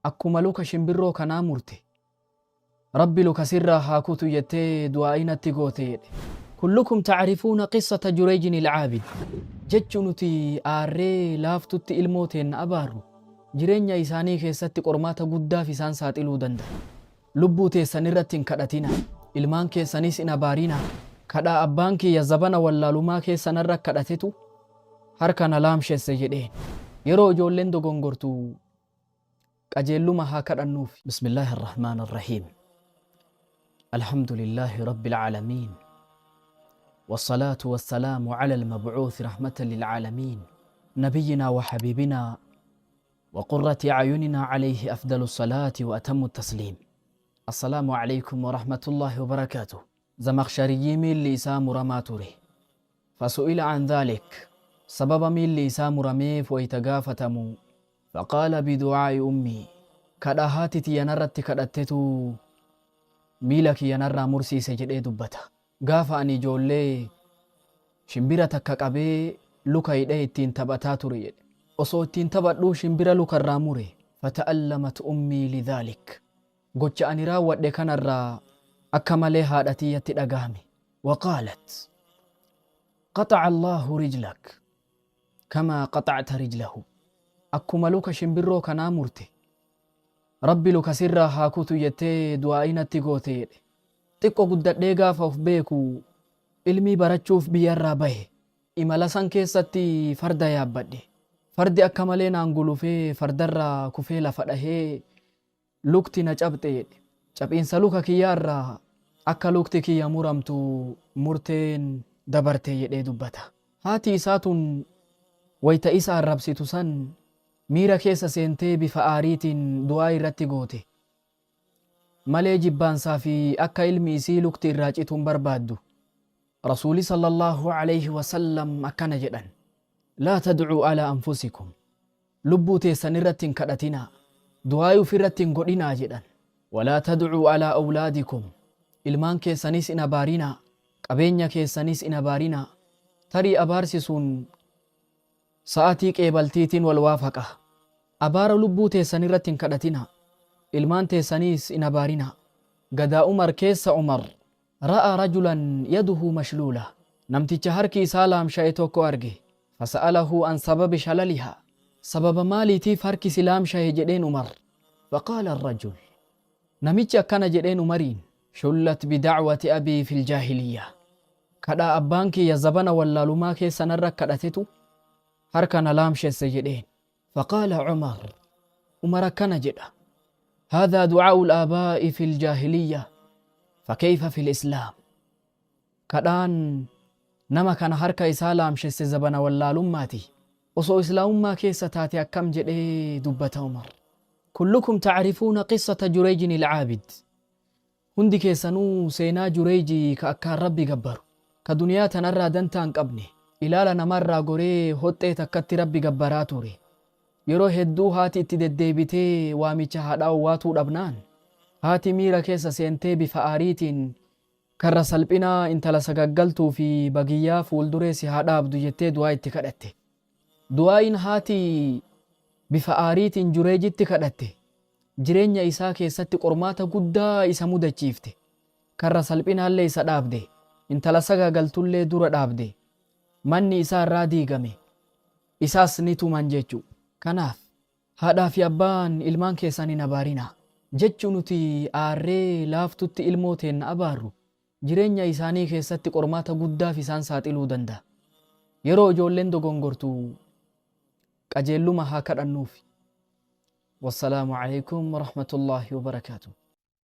Akkuma luka shimbirroo kanaa murte, Rabbi luka sirraa haa kutu jettee du'aa'ii natti goote jedhe. Kullukum ta'rifuuna qissata Jureyjin al-Aabid. Jechu nuti aarree laaftutti ilmoo teenna abaarru, jireenya isaanii keessatti qormaata guddaaf isaan saaxiluu danda'a. Lubbuu teessan irratti hin kadhatinaa, ilmaan keessanis hin abaarinaa. Kadhaa abbaan kiyya zabana wallaalumaa keessa narra kadhatetu harka na laamshesse jedheen. Yeroo ijoolleen dogongortu qajeelluma haa kadhannuuf. Bismillaahi Arrahmaan Arrahiim. Alhamdulillaahi Rabbil Aalamiin. Wassalaatu wassalaamu ala al-mab'uuthi rahmatan lil aalamiin. Nabiyyinaa wa habiibinaa wa qurrati a'yuninaa alayhi afdalu salaati wa atammu tasliim. Assalaamu alaykum wa rahmatullaahi wa barakaatuh. Zamakhshariyyii miilli isaa muramaa ture. Fasu'ila an dhaalik, sababa miilli isaa murameef wayta gaafatamu, faqaala bidu'aa'i ummii, kadhaa haati tiyya narratti kadhattetu miila kiyya narraa mursiise jedhee dubbata. Gaafa ani ijoollee shimbira takka qabee luka hidhee ittiin taphataa ture jedhe. Osoo ittiin taphadhuu shimbira luka irraa mure. Fata'allamat ummii lidhaalik. Gocha ani raawwadhe kanarraa akka malee haadha tiyyatti dhagahame. Waqaalat, Qaxa'a Allaahu rijlak kamaa qaxa'ta rijlahu. Akkuma luka shimbirroo kanaa murte, Rabbi luka sirraa haa kutu jettee du'aa'ii natti goote jedhe. Xiqqo guddadhee gaafa of beeku ilmii barachuuf biyyarraa bahe. Imala san keessatti farda yaabbadhe. Fardi akka malee naan gulufee fardarraa kufee lafa dhahee lukti na caphxe jedhe. Caphiinsa luka kiyyaa irraa akka lukti kiyya muramtu murteen dabarte jedhee dubbata. Haati isaa tun wayta isa arrabsitu san miira keessa seentee bifa aariitiin du'aa irratti goote. Malee jibbaansaa fi akka ilmi isii lukti irraa citu hin barbaaddu. Rasuuli sallallaahu aleyhi wa sallam akkana jedhan, Laa tad'uu alaa anfusikum. Lubbuu teessan irratti hin kadhatinaa, du'aa'ii ufirratti hin godhinaa jedhan. Walaa tad'uu alaa awlaadikum, ilmaan keessanis hin abaarinaa, qabeenya keessanis hin abaarinaa. Tarii abaarsi sun sa'atii qeebaltiitiin wal waafaqa. Abaara lubbuu teessan irratti hin kadhatinaa, ilmaan teessanis hin abaarinaa. Gadaa Umar keessa Umar Ra'aa rajulan yaduhu mashluula, namticha harki isaa laamsha'e tokko arge, fasa'alahu an sababi shalalihaa, sababa maaliitiif harki si laamshahe jedheen Umar, faqaala arrajul, namichi akkana jedheen Umariin, shullat bida'wati abii fil jaahiliyyaa, kadhaa abbaan kiyya zabana wallaalumaa keessa narra kadhatetu harka na laamshesse jedheen. Faqaala Umar, Umar akkana jedha, Haadhaa du'aa'ul aabaa'i fil jaahiliyya, fakeyfa fil islaam. Kadhaan nama kana harka isaa laamshesse zabana wallaalummaati, osoo islaamummaa keessa taate akkam jedhee dubbata Umar. Kullukum ta'rifuuna qissata Jureyjinil Aabid. Hundi keessanuu seenaa Jureyji ka akkaan Rabbi gabbaru, ka duniyaa tanarraa dantaa hin qabne, ilaala namaarraa goree hoxxee takkatti Rabbi gabbaraa ture. Yeroo hedduu haati itti deddeebitee waamicha haadhaa owwaatuu dhabnaan, haati miira keessa seentee bifa aariitiin karra salphinaa intala sagaggaltuu fi bagiyyaa fuulduree si haa dhaabdu jettee du'aa itti kadhatte. Du'aa'iin haati bifa aariitiin Jureyjitti kadhatte jireenya isaa keessatti qormaata guddaa isa mudachiifte. Karra salphinaallee isa dhaabde. Intala sagaagaltullee dura dhaabde. Manni isaa irraa diigame. Isaas ni tuman jechu. Kanaaf, haadhaa fi abbaan ilmaan keessan hin abaarinaa. Jechu nuti aarree laaftutti ilmoo teenna abaarru, jireenya isaanii keessatti qormaata guddaaf isaan saaxiluu danda'a. Yeroo ijoolleen dogongortu qajeelluma haa kadhannuufi. Wassalaamu aleykum warahmatullaahi wabarakaatuh.